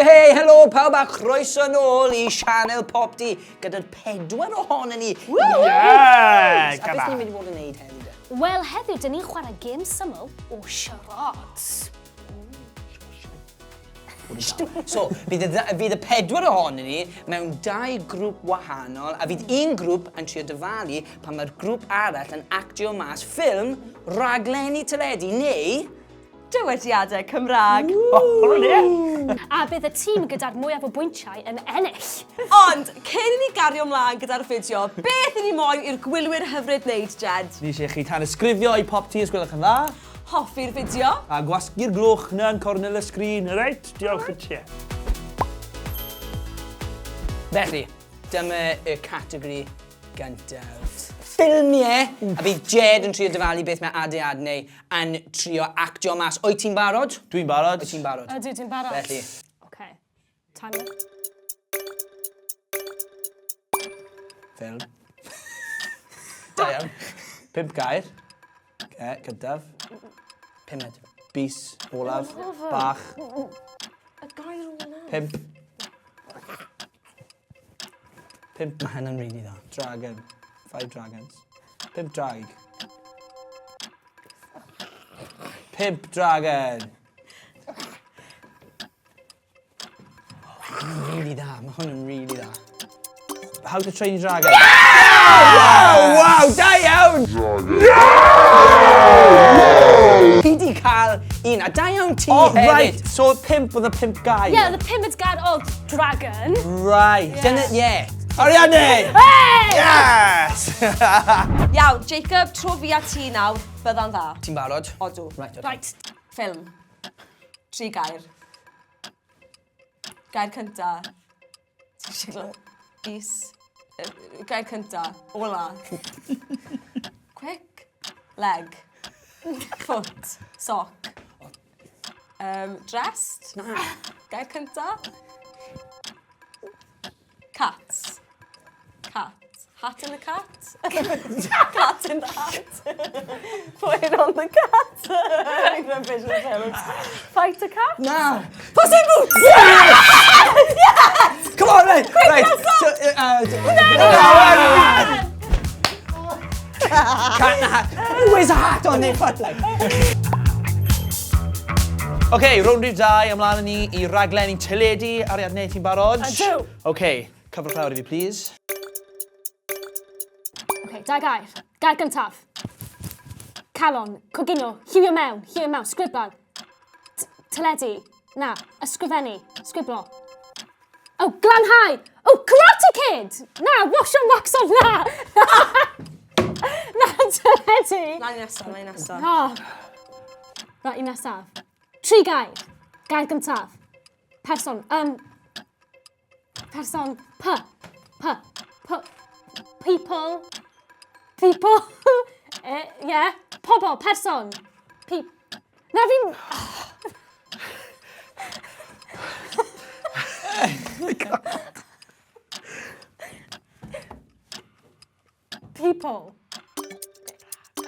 Hei, helo pawb a chroeso nôl i sianel Popty gyda'r pedwar ohonon ni. Yeah! A beth ni'n mynd i fod yn neud heddiw de? Wel, heddiw, dyn ni'n chwarae gêm syml o charades. So, bydd y, fydd y pedwar ohonon ni mewn dau grŵp wahanol, a fydd un grŵp yn trio dyfalu pan mae'r grŵp arall yn actio mas ffilm, raglenni teledu neu Dywediadau Cymraeg. A bydd y tîm gyda'r mwyaf o bwyntiau yn ennill. Ond, cyn i ni gario mlaen gyda'r fideo, beth i ni moyn i'r gwylwyr hyfryd wneud, Jed? Ni eisiau chi tanysgrifio i Popty os gwelwch yn dda. Hoffi'r fideo. A gwasgu'r gloch 'na yn cornel y sgrin, reit? Diolch i ti. Felly, dyma y categori gyntaf. Ffilmiau! A bydd Jed yn trio dyfalu beth mae Ade Adney yn trio actio mas. Wyt ti'n barod? Dwi'n barod. Wyt ti'n barod? Ydw, dwi'n barod. Felly. OK. Timer. Ffilm. Da iawn. Pump gair. Ce, cyntaf. Pumed. Bys, olaf, bach. Y gair olaf. Pump. Pump. Mae hynna'n rili dda. Dragon. Five dragons. Pump draig. Pump dragon. Mae'n rili dda, mae hwn yn rili dda. How to Train Your Dragon. Yeah! Wow, wow, da iawn! Fi di cael un, a da iawn ti oh, hefyd. Right, so pump oedd y pump gair. Yeah, the pumed gair oedd dragon. Right. Yeah. Dyna, yeah. Arianne! Hey! Yes! Iawn, Jacob, tro fi a ti nawr, bydda'n dda. Ti'n barod? Odw. Right, okay. Right. Ffilm. Tri gair. Gair cynta. Ti'n siglo? Bys. Gair cynta. Ola. Quick. Leg. Foot. Sock. Um, dressed. Na. Gair cynta. Cats. Cat. Hat in the cat? cat in the hat. Put it on the cat. Rubbish yn films. Fight a cat? Na! Puss in Boots! Yes! Yes! Come on, right! Quick, right. So, no, Cat in the hat. Who wears a hat on their foot like? OK, rownd rhif 2, ymlaen â ni i raglenni teledu. Ariadne, ti'n barod? Ydw. OK, cyfrwch lawr i fi, please. OK, dau gair. Gair gyntaf. Calon, coginio, lliwio mewn, lliwio mewn, sgriblan. Teledu, na, ysgrifennu, sgriblo. Oh, glanhau! Oh, Karate Kid! Na, wash and wax off, na! Na, teledu! Na, un nesaf, na un nesaf. Oh. Right, un nesaf. Tri gair. Gair gyntaf. Person, person, P, P, P, people, people, eh, yeah, pobl, person, pe... Na fi'n... People.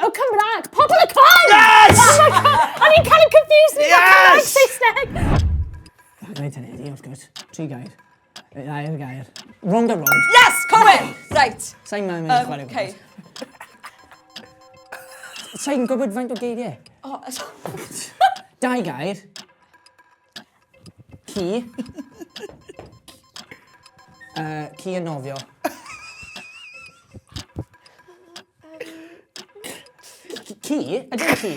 Oh, Cymraeg! Pobl y Cwm! Yes! Oh my God! O'n i'n cael yn confused with Yes! Cymraeg Saesneg! Reit hynny, di, wrth gwrs. Tri gair. Air gair. Rownd a rownd. Yes, Cohen! Right. Sa'n mynd i chwarae Okay. Sa'n gwybod faint o geiriau? Oh, Dau gair. Ci. Ci yn nofio. Ci? Ydy'n ci?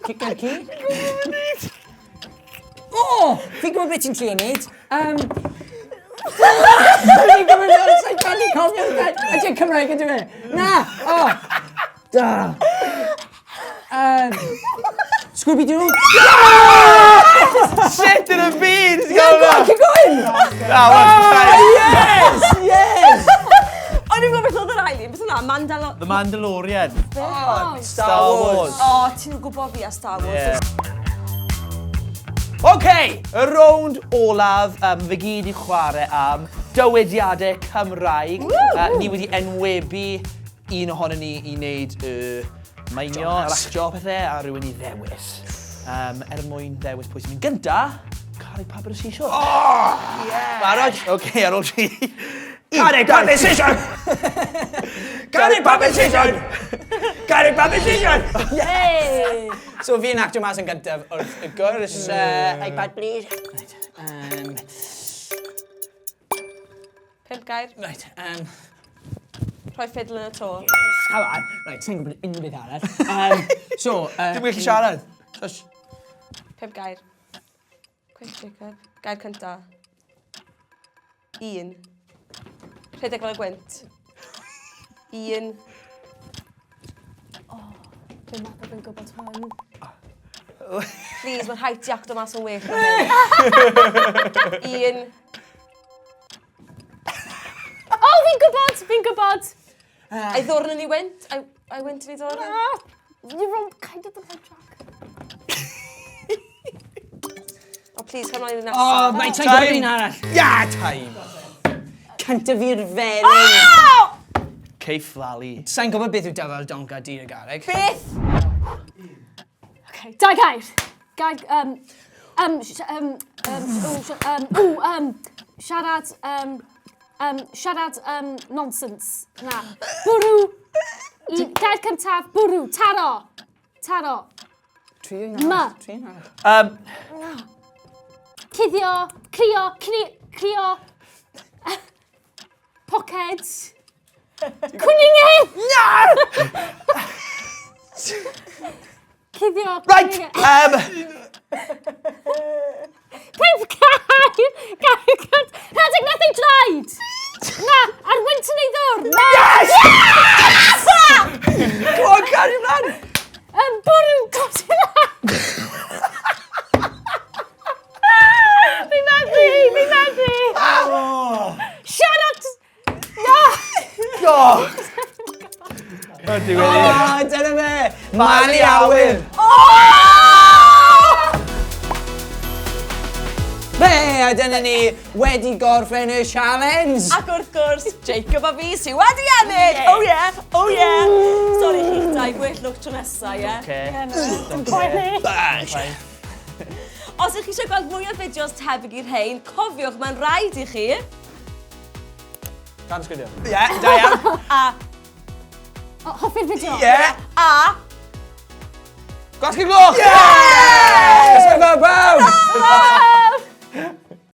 Cic ci? O! Fi'n gwybod beth ti'n trio wneud. Fi'n gwybod beth ti'n trio cofio. Ydy'n Cymraeg ydw e? Na! O! Da! Scooby-Doo? Shit yn y byd! Yeah, go on, keep going! Oh, yes! Yes! O'n i'n gwybod beth oedd yr ail un, beth hwnna? Mandalo... The Mandalorian. Oh, Star Wars. O, ti'n gwybod fi a Star Wars. Yeah. OK, y rownd olaf, fe gyd i chwarae am dywediadau Cymraeg. Ni wedi enwebu un ohonon ni i wneud y meinio, yr actio pethau, a rhywun i ddewis. Er mwyn ddewis pwy sy'n mynd gynta, Carreg Papur y Siswrn. Oh! Yeah! Barod? Oce, okay, ar ôl tri. Carreg Papur Siswrn! Carreg Papur Siswrn! Carreg Papur Siswrn! Hey! So fi'n actio mas yn gyntaf wrth y gwrs. iPad, please. Right. Pump gair. Right. Rhoi ffidl yn y to. Yes, come on. Right, sa'n gwybod unrhyw beth arall. So... Dim gallu siarad. Shush. Pump gair. Quick, Jacob. Gair cynta. Un. Rhedeg fel y gwynt. Un. Oh, dwi'n meddwl fi'n gwybod hwn. Please, mae'n rhaid ti acto mas yn well na hyn. Un. Oh, fi'n gwybod! Fi'n gwybod! Ei ddwrn yn ei wynt? Ei wynt yn ei ddwrn? Ah, you're on kind of the right track. Oh, please, come on i'r nesaf. Oh, mae ti'n gwybod un arall. Yeah, time! Cyntaf i'r felin. Oh! Ceiff Lali. Sa'n gwybod beth yw dyfal donca dir y garreg. Beth? Okay, dau gair. Gair, ww, siarad, siarad, nonsense. Na. Bwrw. Gair cyntaf, bwrw. Taro. Taro. Tri un Ma. arall. Tri un arall. Cuddio, crio, crio. Poced. Cwningen! Na! Cuddio. Right! Pump gair! Gair cynt. Rhedeg nath ei draed! Na, ar wynt yn ei ddwr! Na! Yes! Yes! Come on, carry ymlaen! Bwrw, codi lan! Fi'n methu, fi'n methu! Siarad! Na! Oh! Ydy wedi. Oh, dyna fe! Malu awyr! Be, a dyna ni wedi gorffen y challenge! Ac wrth gwrs, Jacob a fi sydd wedi ennill! Oh yeah, oh yeah! Sorry chi'ch dau, gwell lwc tro nesa, ie? Okay. Dim poeni. Bash! Os ydych chi eisiau gweld mwy o fideos tebyg i'r rhain, cofiwch, mae'n rhaid i chi... Tanysgrifio. Ie, da iawn. A... O, hoffi'r fideo. Ie. A... Gwasgu gloch! Yeah! Ysgrifennu bawb! Ta!